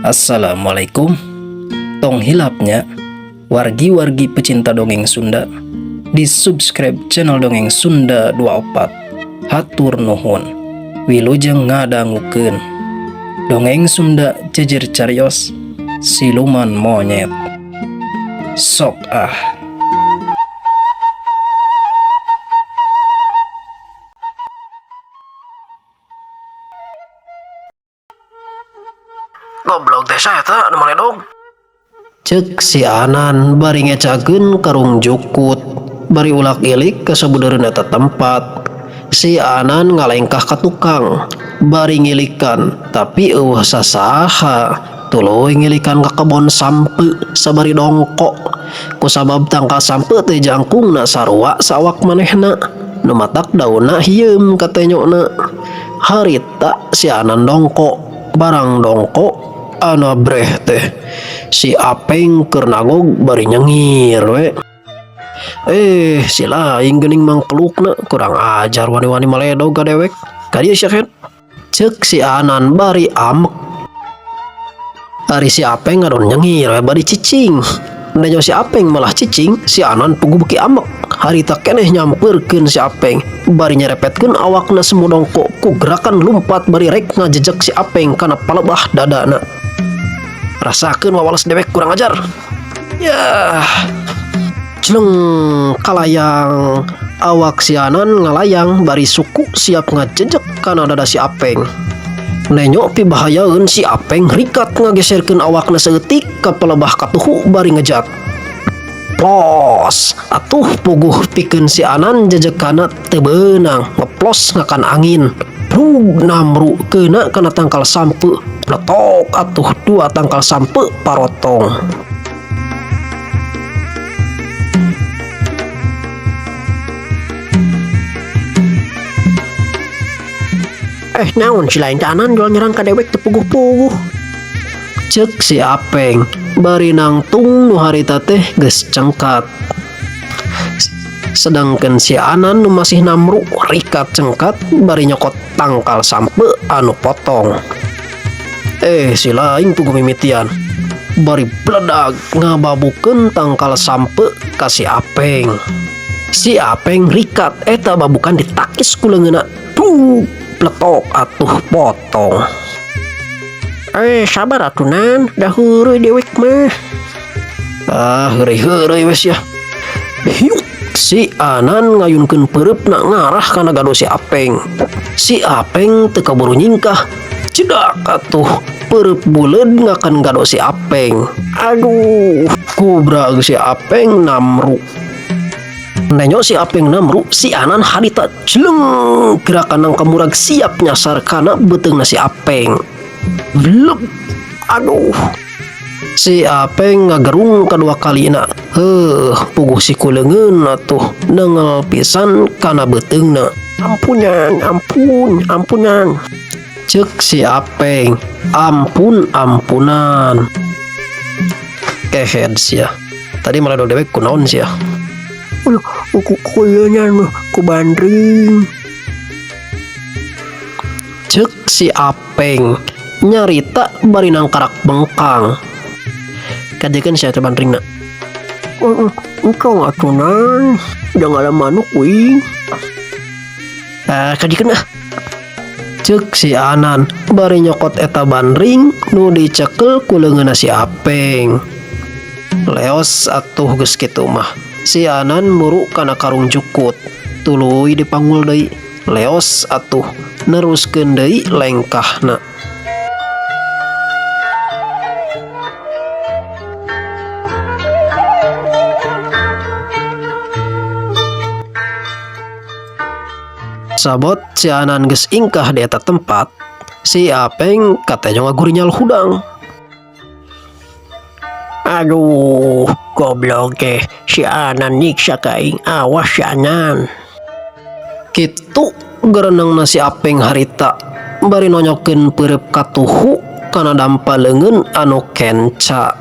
Assalamualaikum. Tong hilap nya wargi-wargi pecinta dongeng Sunda di subscribe channel Dongeng Sunda 24. Hatur nuhun. Wilujeng ngadangukeun Dongeng Sunda Jejer Carios Siluman Monyet. Sok ah. Goblok teh saya eta nu maledog. Cek si Anan bari ngecakeun karung jukut bari ulak ilik ka sabudeureun eta tempat. Si Anan ngalengkah ka tukang bari ngilikan tapi euweuh sasaha tuluy ngilikan ka kebon sampeu sabari dongko kusabab tangkal sampeu teh jangkungna sarua saawak manehna nu matak daunna hieum katenyona. Harita si Anan dongko barang dongko anabreh teh si Apeng keur nagog bari nyengir we. Eh, si lain geuning mangkelukna kurang ajar wani-wani maledog ka dewek. Ka dieu sia Ken. Ceuk si Anan bari amek. Ari si Apeng ngadon nyengir we bari cicing. Nenjo si Apeng malah cicing, si Anan puguh beuki amek. Harita keneh nyampeurkeun si Apeng bari nyerepetkeun awakna semu dongko ku gerakan lumpat bari rek ngajejek si Apeng kana palebah dadana. Rasakeun wawales dewek kurang ajar. Yah. Jleng kalayang awak si Anan ngalayang bari suku siap ngajejek kana dada si Apeng. Nenyo pibahayaeun si Apeng rikat ngageserkeun awakna saeutik ka palebah katuhu bari ngejat. Plos atuh puguh pikeun si Anan jejekana teu beunang ngeplos ngakan angin. Brug namru keuna kana tangkal sampeu pletok atuh dua tangkal sampeu parotong. Eh naon si lain Anan jual nyerang ka dewek teu puguh-puguh. Cek si Apeng bari nangtung nu harita teh geus cengkat. Sedangkan si Anan nu masih namru rikat cengkat bari nyokot tangkal sampeu anu potong. Eh si lain puguh mimitian bari bledag ngababukeun tangkal sampeu ka si Apeng. Si Apeng rikat eta babukan ditakis ku leungeunna. Duh, pletok atuh potong. Eh sabar atuh Nan, da heureuy dewek mah. Ah, heureuy-heureuy wes ya. Hiuk, si Anan ngayunkeun peureupna ngarah kana gado si Apeng. Si Apeng teu kaburu nyingkah. Cedak atuh peureub buleud ngakan gado si Apeng. Aduh, kubrag si Apeng namru. Nenyo si Apeng namru, si Anan harita jleng gerakan nangka murag siap nyasar kana beuteungna si Apeng. Blek. Aduh. Si Apeng ngagerung kadua kalina. Heuh, puguh siku leungeun atuh nengel pisan kana beuteungna. Ampunan, ampun, ampunan. Ceuk si Apeng, ampun ampunan. Kehed sia. Tadi maledog dewek kunaon sia? Uluh, ku kuyeunyan mah ku bandring. Ceuk si Apeng nyarita bari nangkarak bengkang. Kajekeun sia teh bandringna. Heeh, engkong atuh Nan, da ngalamanuk uing. Ah, kajekeun ah. Ceuk si Anan bari nyokot eta bandring nu dicekel ku leungeunna si Apeng. Leos atuh geus kitu mah. Si Anan muru kana karung jukut tuluy dipanggul deui. Leos atuh neruskeun deui lengkahna. Sabot si Anan geus ingkah di eta tempat, si Apeng katanya ngagurinyal hudang. Aduh, goblok teh si Anan nyiksa ka aing, awas si Anan. Kitu gerenengna si Apeng harita bari nonyokeun peureub katuhu kana dampa leungeun anu kenca.